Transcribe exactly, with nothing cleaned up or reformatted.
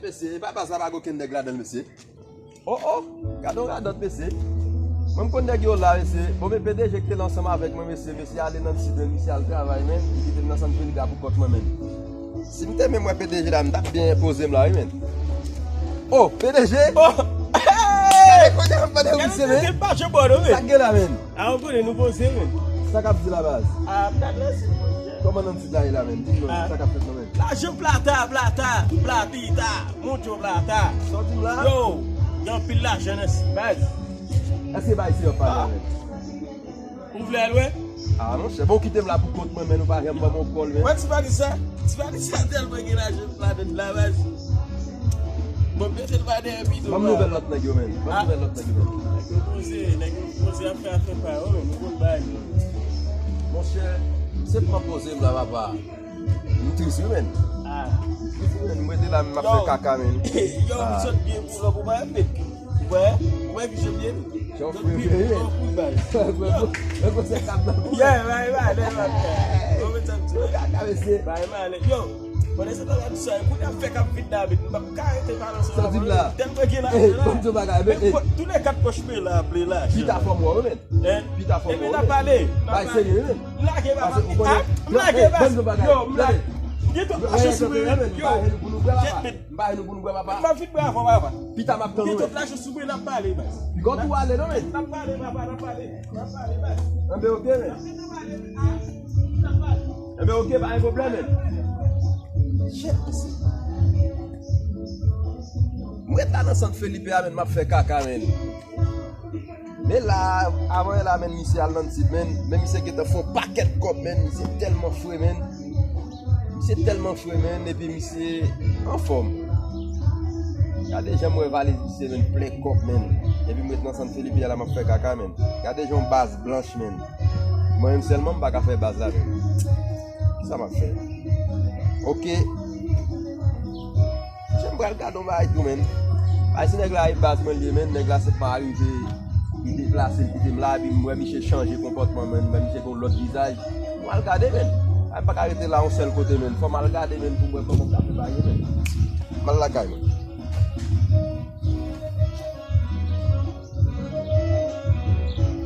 Mesye, e pa baz la pa gen okenn nèg ladan l, mesye. O, o, gade yon radòt, mesye. Mwen, m konn nèg yo la, mesye. Bon, men P D G ki te la ansanm avèk mwen, mesye. Mesye ale nan Sid, men misye al travay, men. Li kite m nan San Felipe a pou kont mwen, men. Si m te menm wè P D G la, m t ap byen poze m la, wi, men. O, P D G! O! Gade kote m ap pale, wi, mesye, men. Sa k gen la, men? A, ou konnen nou poze, men. Sa k ap di la, baz? A, m t ap lese, monchè. Kòman nan Sid la ye la, men? Di m non, sa k ap fèt non, men? Lajan plata, plata, platita, mucho plata. Sa w di m la? Yo, gen anpil lajan nan Sid, baz. Èske bay se yo pale avè m? Ou vle al wè? A, monchè, bon, kite m la pou kont mwen, men nou pa janm ban m yon kòl, men. Wè, ti Vanessa, ti Vanessa tèlman gen lajan ladan l la, baz. Bon, mete l pa dèyè pito. Ban m nouvèl lòt nèg yo, men. Ban m nouvèl lòt nèg yo, men. Nèg yo poze, nèg yo poze ap fè afè pa yo, men nou konn bagay nou. Monchè, se pran poze m la, papa. M tris, wi, men. M tris, wi, men. M rete la, m ap fè kaka, men. Yo, m sot byen pou lòp, ou pa met. Ou wè? Ou wè ki jan m ye? Jan w fre, men. Jan w fre, baz. Mwen konsèy kap nan kou. Yeah, bay, bay, bay, bay. Bon, men sa m di. Kaka, mesye. Bay, male. Yo, pandan se tan la di sa, kounye a fè k ap vin nan abit, m p ap ka rete pale ansanm avè w. Sa w di m la? Tèlman gen lajan la. Ey, ban m di w bagay, men, ey. Tout lè kat pòch men la, ple lajan. Pita fò m wè w, men. Pita fò m wè w, men. Ebyen, n ap pale, n ap pale. Bay serye, men. M lage, papa. M lage, baz. Yo, m lage. M gen twòp lajan sou mwen, yo. Jet men. M pa vin pou nou bwè, papa. M ap vin bwè avè w, papa. Pita m ap tann ou, men. M gen twòp lajan sou mwen, n ap pale, baz. Piga w tou ale, non, men. N ap pale, papa, n ap pale. N ap pale, baz. Anben, oke, men. Anben, oke, pa gen pwoblèm, men. Shit, mesye. M ret la nan Sant Felipe a, men, m ap fè kaka, men. Men la, avan yè la, men, misye al nan Sid, men, men misye gentan fè yon pakèt kòb, men, misye tèlman fre, men. Misye tèlman fre, men, epi misye anfòm. Gade jan m wè valiz misye, men, plen kòb, men. Epi m ret nan Sant Felipe a la, m ap fè kaka, men. Gade jan yon baz blanch, men. Mwen menm sèlman, m pa ka fè baz la, men. Kisa m ap fè? Oke. Monchè, m pral gade yon bagay tou, men. Bay se nèg la e baz mwen li ye, men. Nèg la se pa rive. Li deplase, li kite m la, epi m wè misye chanje konpòtman, men. M wè misye gen yon lòt vizaj. M pral gade, men. Ay, m pa ka rete la yon sèl kote, men. Fò m al gade, men, pou m wè kòman m ka fè bagay, men. M al lakay mwen.